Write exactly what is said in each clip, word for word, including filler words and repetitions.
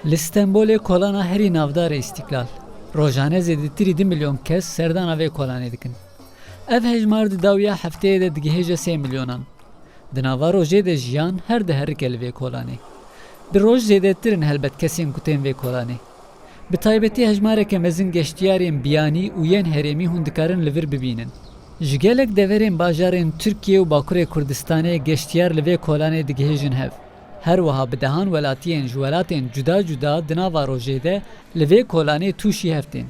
Li Stenbolê kolana herî navdar e Îstiklal. Rojane zêdetirî du milyon kes serdana vê kolanê dikin. Ev hejmar di dawiya hefteyê de digihêje sê milyonan. Di nava rojê de jiyan her diherike li vê kolanê. Bi roj zêdetir in helbet kesên ku tên vê kolanê. Bi taybetî hejmareke mezin geştiyarên biyanî û yên herêmî hûn dikarin li vir bibînin. Ji gelek deverên bajarên Tirkiye û Bakurê Kurdistanê geştiyar li vê kolanê digihêjin hev. Her wiha bi dehan welatiyên ji welatên cuda cuda di nava rojê de li vê kolanê tûşî hev tên.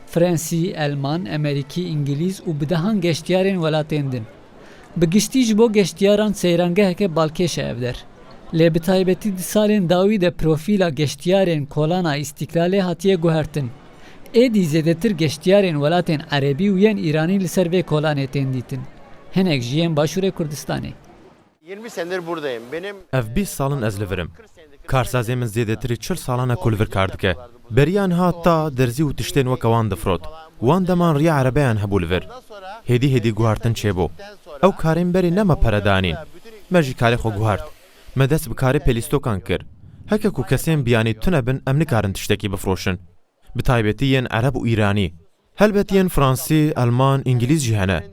Frensî, Elman, Emerîkî, Îngilîz û bi dehan geştiyarên welatên din. Bi giştî ji bo geştiyaran seyrangeheke balkêş e ev der. Lê bi taybetî di salên dawî de profîla geştiyarên kolana Îstîklalê hatiye guhertin. Êdî zêdetir geştiyarên welatên erebî û yên îranî li ser vê kolanê tên dîtin. Hinek jî yên Başûrê Kurdistanê. yirmi senedir buradayım. Benim Ev bîst sal in ez li vir im. Karsazê min zêdetirî çil salan e ku li vir kar dike. Beriya niha ta derzî û tiştên weke wan difirot. Wan deman riya erebeyan hebû li vir. Hêdî hêdî guhertin çêbû. Ew karên berê ne me pere danîn. Me jî karê xwe guhert. Me dest bi karê pêlîstokan kir. Heke ku kesên biyanî tune bin, em nikarin tiştekî bifroşin. Bi taybetî yên ereb û îranî. Helbet yên fransî, elman, îngilîz jî hene.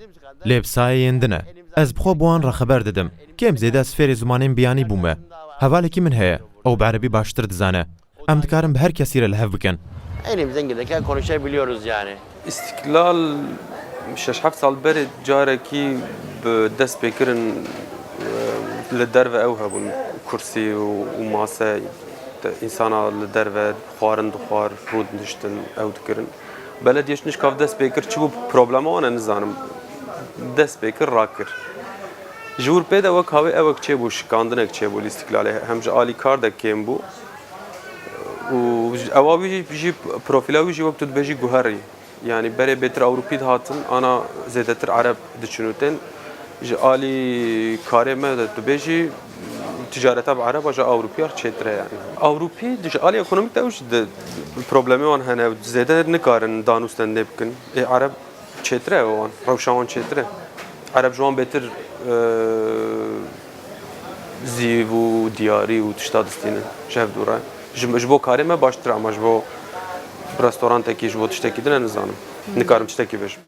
Lê bi sayê yên din e. Ez bi xwe bi wan re xeber didim. Kêm zêde ez fêrê zimanên biyanî bûme. Hevalekî min heye. Ew bi erebî baştir dizane. Em dikarin bi her kesî re li hev bikin. Elimizden gelirken konuşabiliyoruz yani. Îstiklal şeş heft sal berê carekî bi dest pê kirin, e, li derve ew hebûn. Kursî û, û mase, te-, însana li derve xwarin dixwar, rûdiniştin ew dikirin. Belediye ji nişkav dest pê kir, çi bû problema wan e nizanim. Dest pê kir, rakir. Ji wir pê de wek hawê ewek çêbû, şikandinek çêbû li Îstiklalê. Hem ji alî kar de kêm bû. Û ewa wî jî, jî profîla wî jî wek tu dibêjî guherî. Yanî berê bêtir Ewropî dihatin, ana zêdetir Ereb diçin û tên. Ji alî karê me de dibêjî ticareta bi Ereba ji Ewropiya çêtir e yanî. Ewropî ji alî ekonomîk de ew jî di problemê wan hene, zêde nikarin dan û stendê bikin. Ê Ereb çêtir e wan, rewşa wan çêtir e. Ereb ji wan bêtir, e, zîv û diyarî û tişta distînin ji hev dû re. Ji, ji bo karê me baştir e, ama ji bo restorantekî, ji bo tiştekî din e nizanim. Nikarim tiştekî bêjim.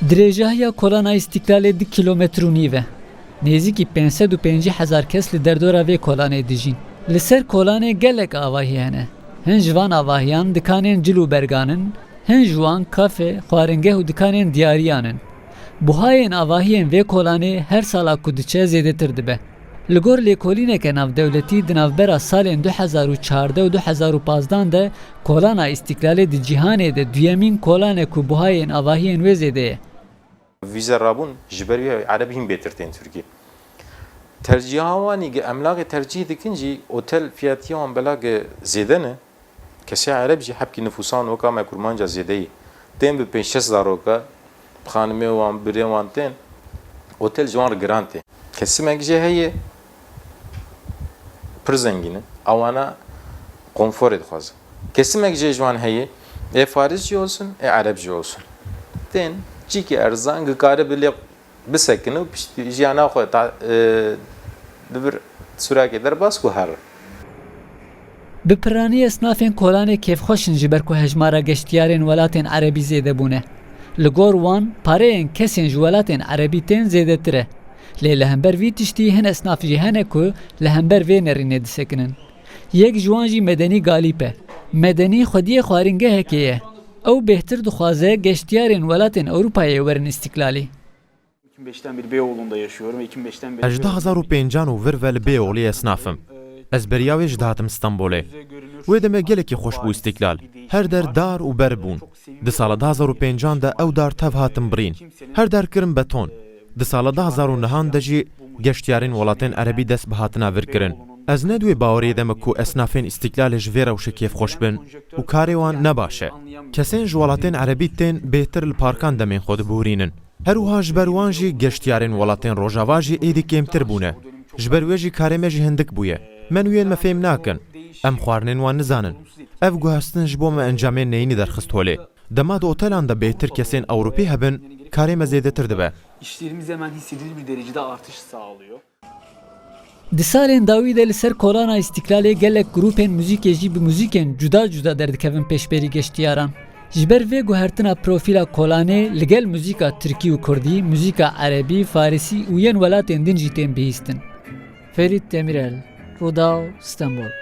Dirêjahiya Kolana Îstîklalê du kîlometr û nîv e. Nêzîkî pênc sed û pêncî hezar kes li derdora vê kolanê dijîn. Li ser kolanê gelek avahî hene. Hin ji van avahiyan dikanên cil û bergan in, hin ji wan kafe, xwaringeh û dikanên diyariyan in. Buhayên avahiyên vê kolanê her sala ku diçe zêdetir dibe. Li gor lêkolîneke navdewletî di navbera salên du hezar û çardeh û du hezar û pazdan de Kolana Îstîklalê di cîhanê de duyemîn kolan e ku buhayên avahiyên wê zêde ye. Vîze rabûn, ji ber wî Ereb hîn bêtir tên Tirkiyê. Tercîha wan î gi emlakê tercîh dikin jî otel fiyatiya wan belage zêde ne. Kesê Ereb jî hebkî nifûsan weka me kurmanca zêde yî. Tên bi pênc şeş zaroka, bi xanimê wan, birê wan tên, otel ji wan re giran tê. Kesimek jê heye pir zengîn in. Ewana konforê dixwazin. Kesimek jê ji wan heye, ê faris jî olsun, ê ereb jî olsun. Tên cîkî erzan, ki karibe lê bisekine û piştî jiyana xwe ta, e, bibir sûrakê derbas ku here. Bi piranî esnafên kolanê kêfxweş in ji ber ku hejmara geştiyarên welatên erebî zêde bûne. Li gor wan, pareyên kesên ji welatên erebî tên zêdetir e. Lê li hember vî tiştî hin esnaf jî hene ku li hember vê nerînê disekinin. Yek ji wan jî Medenî Galîp e. Medenî xwediyê xwarîngehekê ye. Ew bêhtir dixwaze geştiyarên welatên Ewropayê werin Îstîklalê. iki bin beşten beri Beyoğlu'nda yaşıyorum. iki bin beşten beri Ez ji du hezar û pêncan û vir ve li Bêyoxlî esnaf im. Ez beriya wê jî dihatim Stenbolê. Wê demê gelekî xweş bû Îstîklal. Her der dar û ber bûn. Di sala du hezar û pêncan de ew dar tev hatin birîn. Her der kirin beton. Di sala du hezar û nehan de jî geştiyarên welatên erebî dest bi hatina vir kirin. Ez ne di wê baweriyê de me ku esnafên Îstîklalê ji vê rewşê kêfxweş bin û karê wan ne baş e. Kesên ji welatên erebî tên bêhtir li parkan demên xwe dibihurînin. Her wiha ji ber wan jî geştiyarên welatên Rojava jî êdî kêmtir bûne. Ji ber wê jî karê me jî hindik bûye. Me nûyên me fêm nakin. Em xwarinên wan nizanin. Ev guhestin ji bo me encamên neyînî derxist holê. Dema di otelan de bêtir kesên Ewropî hebin, karê me zêdetir dibe. İşlerimiz hemen hissedilir bir derecede artış sağlıyor. Di salên dawî de li ser Kolana Îstîklalê gelek grûpên muzîkê jî bi muzîkên cuda cuda derdikevin pêşberî geştiyaran. Ji ber vê guhertina profîla Kolanê li gel muzîka tirkî û kurdî, muzîka erebî, farisî û yên welatên din jî tên bihîstin. Ferît Demirel, Rûdaw, Stenbol.